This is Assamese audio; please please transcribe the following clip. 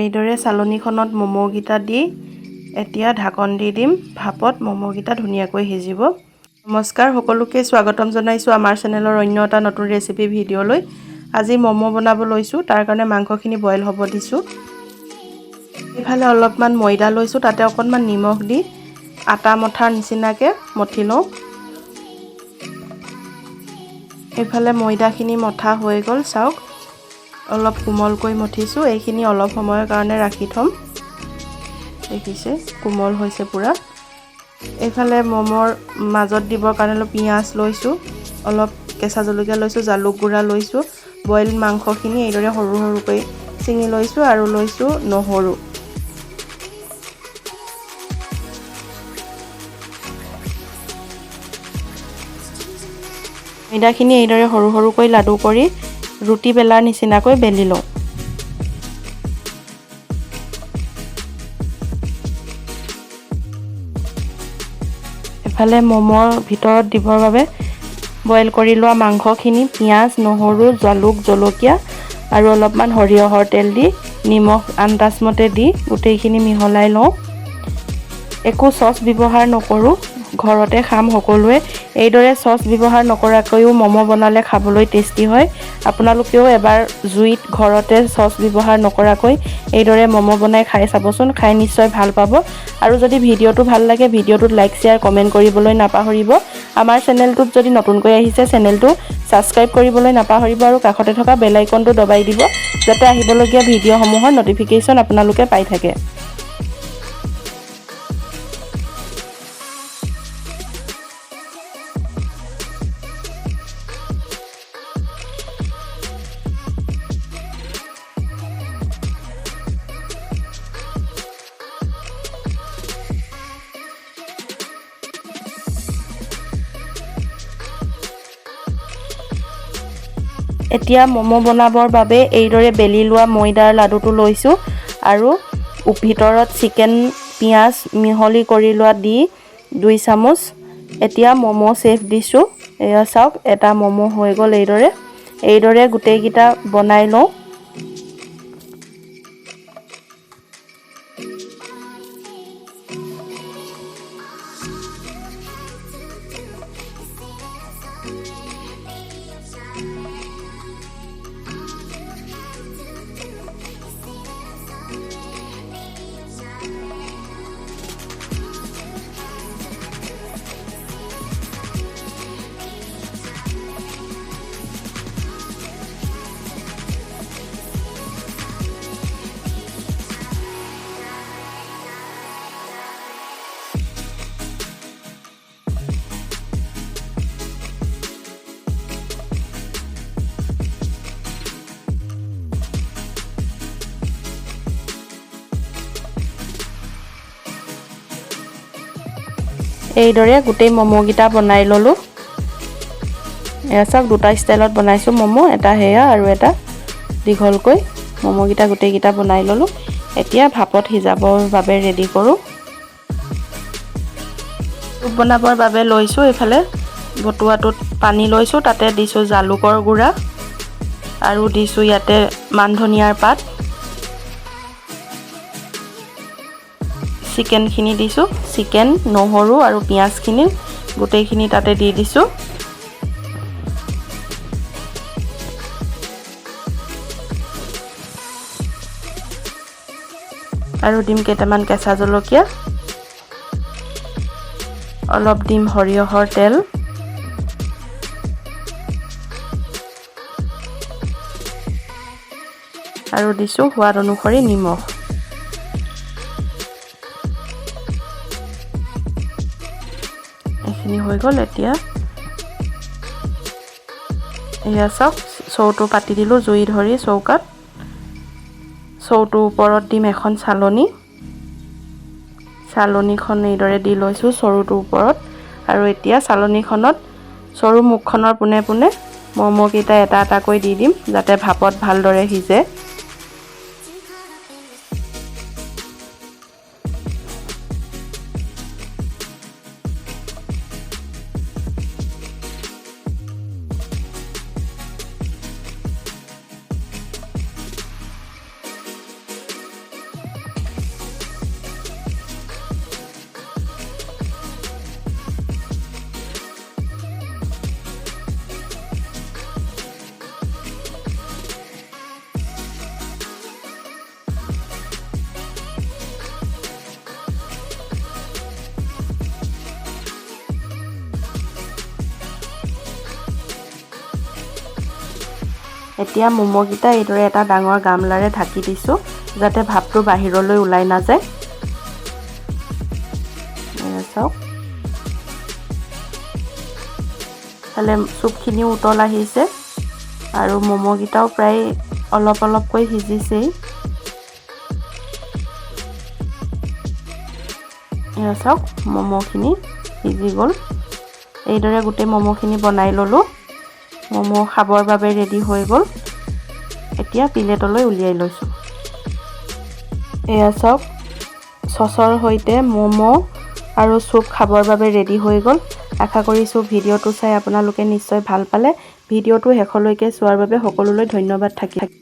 এইদৰে চালনীখনত ম'ম'কেইটা দি এতিয়া ঢাকন দি দিম। ভাপত ম'ম'কেইটা ধুনীয়াকৈ সিজিব। নমস্কাৰ সকলোকে স্বাগতম জনাইছোঁ আমাৰ চেনেলৰ অন্য এটা নতুন ৰেচিপি ভিডিঅ'লৈ। আজি ম'ম' বনাব লৈছোঁ, তাৰ কাৰণে মাংসখিনি বইল হ'ব দিছোঁ। এইফালে অলপমান ময়দা লৈছোঁ, তাতে অকণমান নিমখ দি আটা মঠাৰ নিচিনাকৈ মঠি লওঁ। এইফালে ময়দাখিনি মঠা হৈ গ'ল, চাওক অলপ কোমলকৈ মঠিছোঁ। এইখিনি অলপ সময়ৰ কাৰণে ৰাখি থ'ম। দেখিছে কোমল হৈছে পূৰা। এইফালে ম'মৰ মাজত দিবৰ কাৰণে অলপ পিঁয়াজ লৈছোঁ, অলপ কেঁচা জলকীয়া লৈছোঁ, জালুক গুড়া লৈছোঁ, বইল মাংসখিনি এইদৰে সৰু সৰুকৈ ছিঙি লৈছোঁ আৰু লৈছোঁ নহৰু। ময়দাখিনি এইদৰে সৰু সৰুকৈ লাডু কৰি ৰুটি বেলাৰ নিচিনাকৈ বেলি লওঁ। এফালে ম'মৰ ভিতৰত দিবৰ বাবে বইল কৰি লোৱা মাংসখিনি পিঁয়াজ, নহৰু, জালুক, জলকীয়া আৰু অলপমান সৰিয়হৰ তেল দি নিমখ আন্দাজমতে দি গোটেইখিনি মিহলাই লওঁ। একো চচ ব্যৱহাৰ নকৰোঁ, ঘৰতে খাম সকলোৱে। এইদৰে চচ ব্যৱহাৰ নকৰাকৈও ম'ম' বনালে খাবলৈ টেষ্টি হয়। আপোনালোকেও এবাৰ জুইত ঘৰতে চচ ব্যৱহাৰ নকৰাকৈ এইদৰে ম'ম' বনাই খাই চাবচোন, খাই নিশ্চয় ভাল পাব। আৰু যদি ভিডিঅ'টো ভাল লাগে ভিডিঅ'টোত লাইক, শ্বেয়াৰ, কমেণ্ট কৰিবলৈ নাপাহৰিব। আমাৰ চেনেলটোত যদি নতুনকৈ আহিছে চেনেলটো ছাবস্ক্ৰাইব কৰিবলৈ নাপাহৰিব আৰু কাষতে থকা বেল আইকনটো দবাই দিব, যাতে আহিবলগীয়া ভিডিঅ'সমূহৰ ন'টিফিকেশ্যন আপোনালোকে পাই থাকে। এতিয়া ম'ম' বনাবৰ বাবে এইদৰে বেলি লোৱা ময়দাৰ লাডুটো লৈছোঁ আৰু ভিতৰত চিকেন, পিঁয়াজ মিহলি কৰি লোৱা দি 2 চামুচ এতিয়া ম'ম' চেফ দিছোঁ। এয়া চাওক এটা ম'ম' হৈ গ'ল। এইদৰে এইদৰে গোটেইকেইটা বনাই লওঁ। এইদৰে গোটেই ম'ম'কেইটা বনাই ল'লোঁ। এয়া চাওক দুটা ষ্টাইলত বনাইছোঁ ম'ম', এটা সেয়া আৰু এটা দীঘলকৈ। ম'ম'কেইটা গোটেইকেইটা বনাই ল'লোঁ। এতিয়া ভাপত সিজাবৰ বাবে ৰেডি কৰোঁ। চুপ বনাবৰ বাবে লৈছোঁ এইফালে বটুৱাটোত পানী লৈছোঁ, তাতে দিছোঁ জালুকৰ গুড়া আৰু দিছোঁ ইয়াতে মান ধনিয়াৰ পাত, চিকেনখিনি দিছোঁ, চিকেন, নহৰু আৰু পিঁয়াজখিনি গোটেইখিনি তাতে দি দিছোঁ। আৰু দিম কেইটামান কেঁচা জলকীয়া, অলপ দিম সৰিয়হৰ তেল, আৰু দিছোঁ সোৱাদ অনুসৰি নিমখ। এইখিনি হৈ গ'ল। এতিয়া এয়া চাওক চৌটো পাতি দিলোঁ জুই ধৰি চৌকাত। চৌটোৰ ওপৰত দিম এখন চালনী, চালনীখন এইদৰে দি লৈছোঁ চৰুটোৰ ওপৰত। আৰু এতিয়া চালনীখনত চৰু মুখখনৰ পোনে পোনে ম'ম'কেইটা এটা এটাকৈ দি দিম, যাতে ভাপত ভালদৰে সিজে। এতিয়া ম'ম'কেইটা এইদৰে এটা ডাঙৰ গামলাৰে ঢাকি দিছোঁ, যাতে ভাপটো বাহিৰলৈ ওলাই নাযায়। এয়া চাওক, ইফালে চুপখিনিও উতল আহিছে আৰু ম'ম'কেইটাও প্ৰায় অলপ অলপকৈ সিজিছেই। এয়া চাওক, ম'ম'খিনি সিজি গ'ল। এইদৰে গোটেই ম'ম'খিনি বনাই ল'লোঁ। ম'ম' খাবৰ বাবে ৰেডি হৈ গ'ল। এতিয়া প্লেটলৈ উলিয়াই লৈছোঁ। এয়া চাওক, চচৰ সৈতে ম'ম' আৰু চুপ খাবৰ বাবে ৰেডি হৈ গ'ল। আশা কৰিছোঁ ভিডিঅ'টো চাই আপোনালোকে নিশ্চয় ভাল পালে। ভিডিঅ'টো শেষলৈকে চোৱাৰ বাবে সকলোলৈ ধন্যবাদ থাকিল।